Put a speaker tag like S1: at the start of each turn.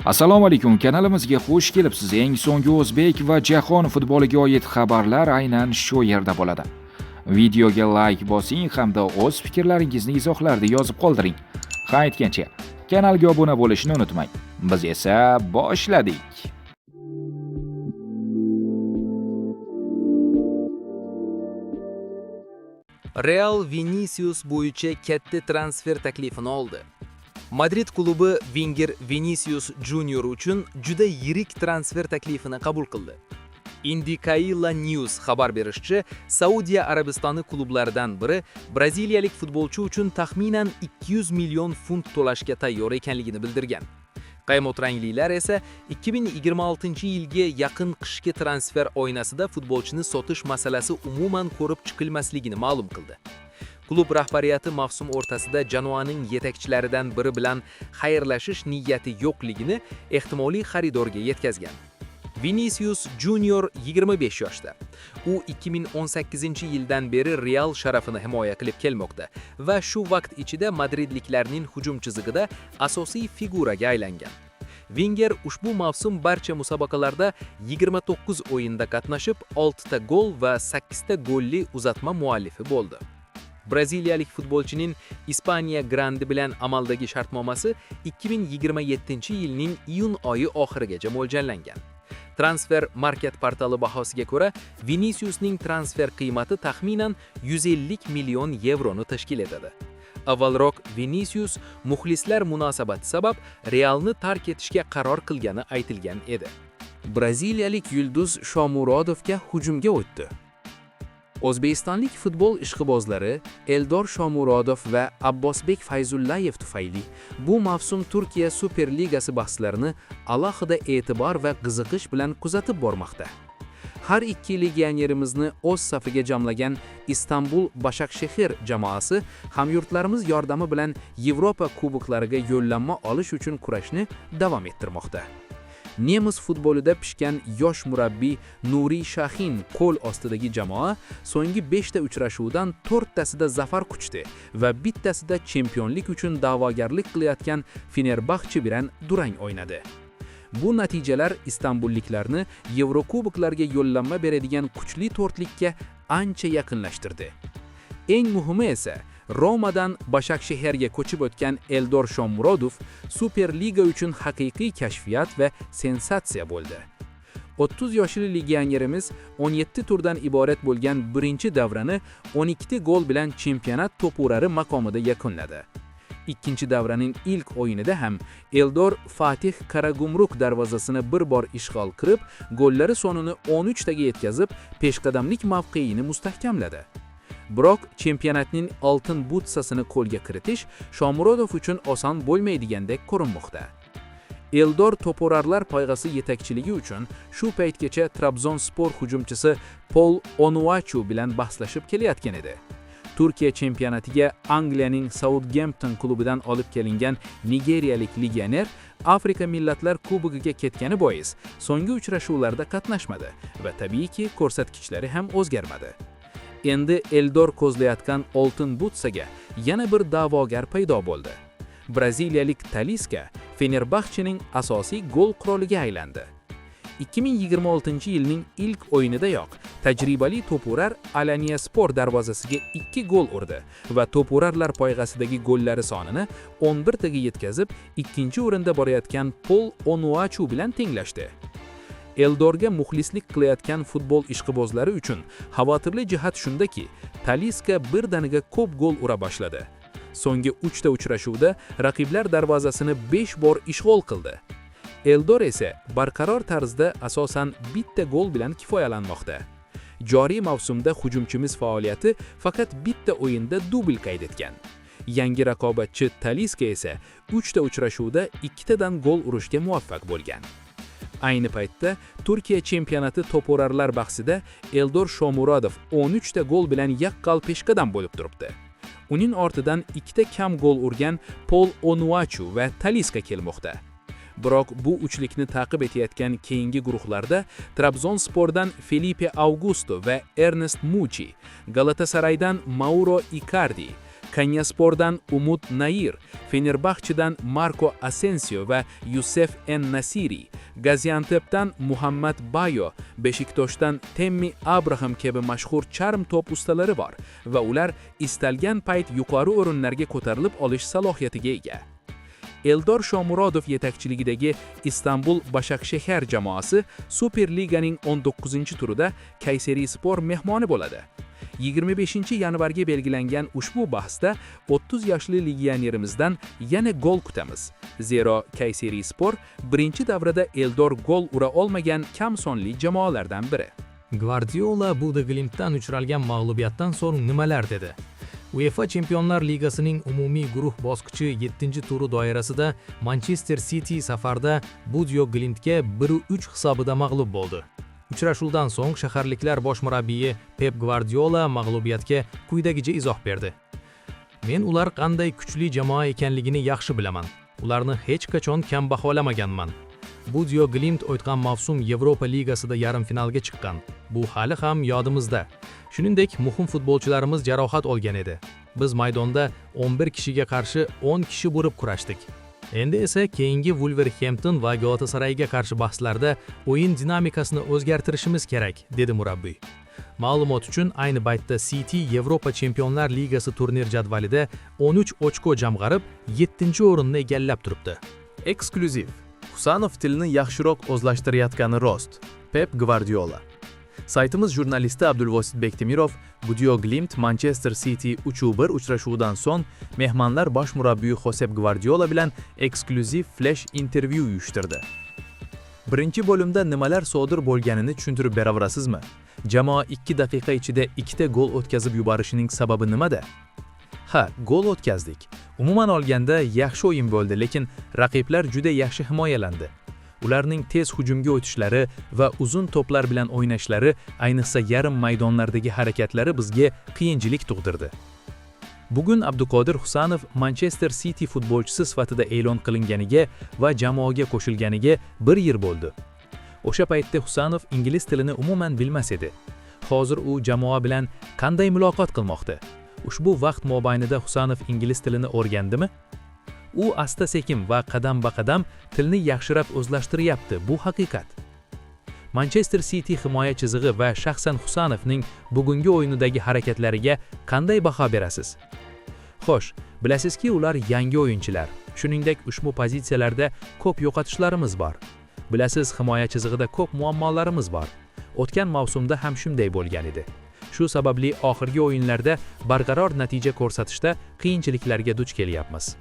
S1: Assalomu alaykum, kanalimizga xush kelibsiz. Eng so'nggi o'zbek va jahon futboliga oid xabarlar aynan shu yerda bo'ladi. Videoga like bosing hamda o'z fikrlaringizni izohlarda yozib qoldiring. Ha aytgancha, kanalga obuna bo'lishni unutmang. Biz esa boshladik.
S2: Real Vinicius bo'yicha katta transfer taklifini oldi. Madrid klubi vinger Vinicius Junior uchun juda yirik transfer taklifini qabul qildi. Indikaila News xabar berishicha, Saudiya Arabistoni klublaridan biri braziliyalik futbolchi uchun taxminan 200 million funt to'lashga tayyor ekanligini bildirgan. Qaymoqranglilar esa 2026-yilga yaqin qishki transfer oynasida futbolchini sotish masalasi umuman ko'rib chiqilmasligini ma'lum qildi. Klub rahbariyati mavsum o'rtasida jamoaning yetakchilaridan biri bilan xayrlashish niyati yo'qligini ehtimoliy xaridorga yetkazgan. Vinicius Junior 25 yoshda. U 2018-yildan beri Real sharafini himoya qilib kelmoqda va shu vaqt ichida madridliklarning hujum chizig'ida asosiy figuraga aylangan. Vinger ushbu mavsum barcha musobaqalarda 29 o'yinda qatnashib, 6 ta gol va 8 ta golli uzatma muallifi bo'ldi. Braziliyalik futbolchining Ispaniya grandi bilan amaldagi shartnomasi 2027-yilning iyun oyi oxirigacha mo'ljallangan. Transfer Market portali bahosiga ko'ra, Viniciusning transfer qiymati taxminan 150 million yevroni tashkil etadi. Avvalroq Vinicius muxlislar munosabati sabab Realni tark etishga qaror qilgani aytilgan edi.
S3: Braziliyalik yulduz Shomurodovga hujumga o'tdi. O'zbekistonlik futbol ishqibozlari Eldor Shomurodov va Abbosbek Fayzullayev tufayli bu mavsum Turkiya Superligasi bahslarini alohida e'tibor va qiziqish bilan kuzatib bormoqda. Har ikki legionerimizni o'z safiga jamlagan Istanbul Başakşehir jamoasi hamyurtlarimiz yordami bilan Yevropa kuboklariga yo'llanma olish uchun kurashni davom ettirmoqda. Nemis futbolida pishgan yosh murabbiy Nuri Shahin qo'l ostidagi jamoa so'nggi 5 ta uchrashuvdan 4 tasida zafar quchdi va bittasida chempionlik uchun da'vogarlik qilayotgan Fenerbahçe bilan durang o'ynadi. Bu natijalar istanbulliklarni Yevrokuboklarga yo'llanma beradigan kuchli to'rtlikka ancha yaqinlashtirdi. Eng muhimi esa Romadan Başakşehirga ko'chib o'tgan Eldor Shomurodov Superliga uchun haqiqiy kashfiyot va sensatsiya bo'ldi. 30 yoshli legionerimiz 17 turdan iborat bo'lgan birinchi davrani 12 ta gol bilan chempionat to'purari maqomida yakunladi. Ikkinchi davraning ilk o'yinida ham Eldor Fatih Karagumruk darvozasini bir bor ishg'ol qilib, gollari sonini 13 taga yetkazib, peshqadamlik mavqeini mustahkamladi. Biroq chempionatning oltin butsasini qo'lga kiritish Shomurodov uchun oson bo'lmaydigandek ko'rinmoqda. Eldor to'purarlar poygasi yetakchiligi uchun shu paytgacha Trabzonspor hujumchisi Pol Onuachu bilan bahslashib kelayotgan edi. Turkiya chempionatiga Angliyaning Southampton klubidan olib kelingan nigeriyalik legioner Afrika Millatlar Kubogiga ketgani bois so'nggi uchrashuvlarda qatnashmadi va tabiiyki ko'rsatkichlari ham o'zgarmadi. Endi Eldor ko'zlayotgan oltin butsaga yana bir da'vogar paydo bo'ldi. Braziliyalik Taliska Fenerbahçening asosiy gol qiroliga aylandi. 2026-yilning ilk o'yinidayoq tajribali to'purar Alanyaspor darvozasiga 2 gol urdi va to'purarlar poygasidagi gollari sonini 11 taga yetkazib, ikkinchi o'rinda borayotgan Pol Onuachu bilan tenglashdi. Eldorga muxlislik qilayotgan futbol ishqibozlari uchun xavotirli jihat shundaki, Taliska birdaniga ko'p gol ura boshladi. So'nggi 3 ta uchrashuvda raqiblar darvozasini 5 bor ishg'ol qildi. Eldor esa barqaror tarzda asosan bitta gol bilan kifoyalanmoqda. Joriy mavsumda hujumchimiz faoliyati faqat bitta o'yinda dubl qayd etgan. Yangi raqobatchi Taliska esa 3 ta uchrashuvda 2 tadan gol urishga muvaffaq bo'lgan. Ayni paytda Turkiya chempionati to'purarlar bahsida Eldor Shomurodov 13 ta gol bilan yaqqol peshqadam bo'lib turibdi. Uning ortidan 2 ta kam gol urgan Pol Onuachu va Taliska kelmoqda. Biroq bu uchlikni ta'qib etayotgan keyingi guruhlarda Trabzonspordan Felipe Augusto va Ernest Muçi, Galatasaraydan Mauro Icardi,
S4: Konyaspordan Umut Nayir, Fenerbahçedan Marco Asensio va Yusef En-Nasiri, Gaziantepdan Muhammad Bayo, Beşiktaşdan Temmi Abraham kabi mashhur charm to'p ustalari bor va ular istalgan payt yuqori o'rinlarga ko'tarilib olish salohiyatiga ega. Eldor Shomurodov yetakchiligidagi Istanbul Başakşehir jamoasi Superliganing 19-turida Kayserispor mehmoni bo'ladi. 25-yanvarga belgilangan ushbu bahsda 30 yoshli legionerimizdan yana gol kutamiz. Zero Kayserispor birinchi davrada Eldor gol ura olmagan kam sonli jamoalardan biri.
S5: Gvardiola Buda Glimtdan uchralgan mag'lubiyatdan so'ng nimalar dedi? UEFA Chempionlar Ligasining umumiy guruh bosqichi 7-turi doirasida Manchester City safarda Budio Glimtga 1-3 hisobida mag'lub bo'ldi. Uchrashuvdan so'ng shaharliklar bosh murabbiyi Pep Gvardiola mag'lubiyatga quyidagicha izoh berdi. Men ular qanday kuchli jamoa ekanligini yaxshi bilaman. Ularni hech qachon kam baholamaganman. Budio Glimt o'tgan mavsum Yevropa Ligasida yarim finalga chiqqan. Bu hali ham yodimizda. Shuningdek, muhim futbolchilarimiz jarohat olgan edi. Biz maydonda 11 kishiga qarshi 10 kishi bo'lib kurashdik. Endi esa keyingi Wolverhampton va Galatasarayga qarshi bahslarda o'yin dinamikasini o'zgartirishimiz kerak, dedi murabbiy. Ma'lumot uchun, ayni paytda City Yevropa Chempionlar Ligasi turnir jadvalida 13 ochko jamg'arib, 7-o'rinni egallab turibdi.
S6: Eksklyuziv. Husanov tilni yaxshiroq o'zlashtirayotgani rost. Pep Gvardiola. Saytimiz jurnalisti Abdulvosit Bektemirov Budio Glimt Manchester City 3-1 uchrashuvidan so'ng mehmonlar bosh murabbiyi Xosep Gvardiola bilan eksklyuziv flash intervyu uyushtirdi. Birinchi bo'limda nimalar sodir bo'lganini tushuntirib beraverasizmi? Jamoa 2 daqiqa ichida ikkita gol o'tkazib yuborishining sababi nimada? Ha, gol o'tkazdik. Umuman olganda yaxshi o'yin bo'ldi, lekin raqiblar juda yaxshi himoyalandi. Ularning tez hujumga o'tishlari va uzun to'plar bilan o'ynashlari, ayniqsa yarim maydonlardagi harakatlari bizga qiyinchilik tug'dirdi. Bugun Abduqodir Husanov Manchester City futbolchisi sifatida e'lon qilinganiga va jamoaga qo'shilganiga bir yil bo'ldi. O'sha paytda Husanov ingliz tilini umuman bilmas edi. Hozir u jamoa bilan qanday muloqot qilmoqda? Ushbu vaqt mobaynida Husanov ingliz tilini o'rgandimi? U asta-sekin va qadam-baqadam tilni yaxshirab o'zlashtiryapti, bu haqiqat. Manchester City himoya chizig'i va shaxsan Husanovning bugungi o'yinidagi harakatlariga qanday baho berasiz? Xo'sh, bilasizki, ular yangi o'yinchilar. Shuningdek, ushbu pozitsiyalarda ko'p yo'qotishlarimiz bor. Bilasiz, himoya chizig'ida ko'p muammolarimiz bor. O'tgan mavsumda ham shunday bo'lgan edi. Shu sababli oxirgi o'yinlarda barqaror natija ko'rsatishda qiyinchiliklarga duch kelyapmiz.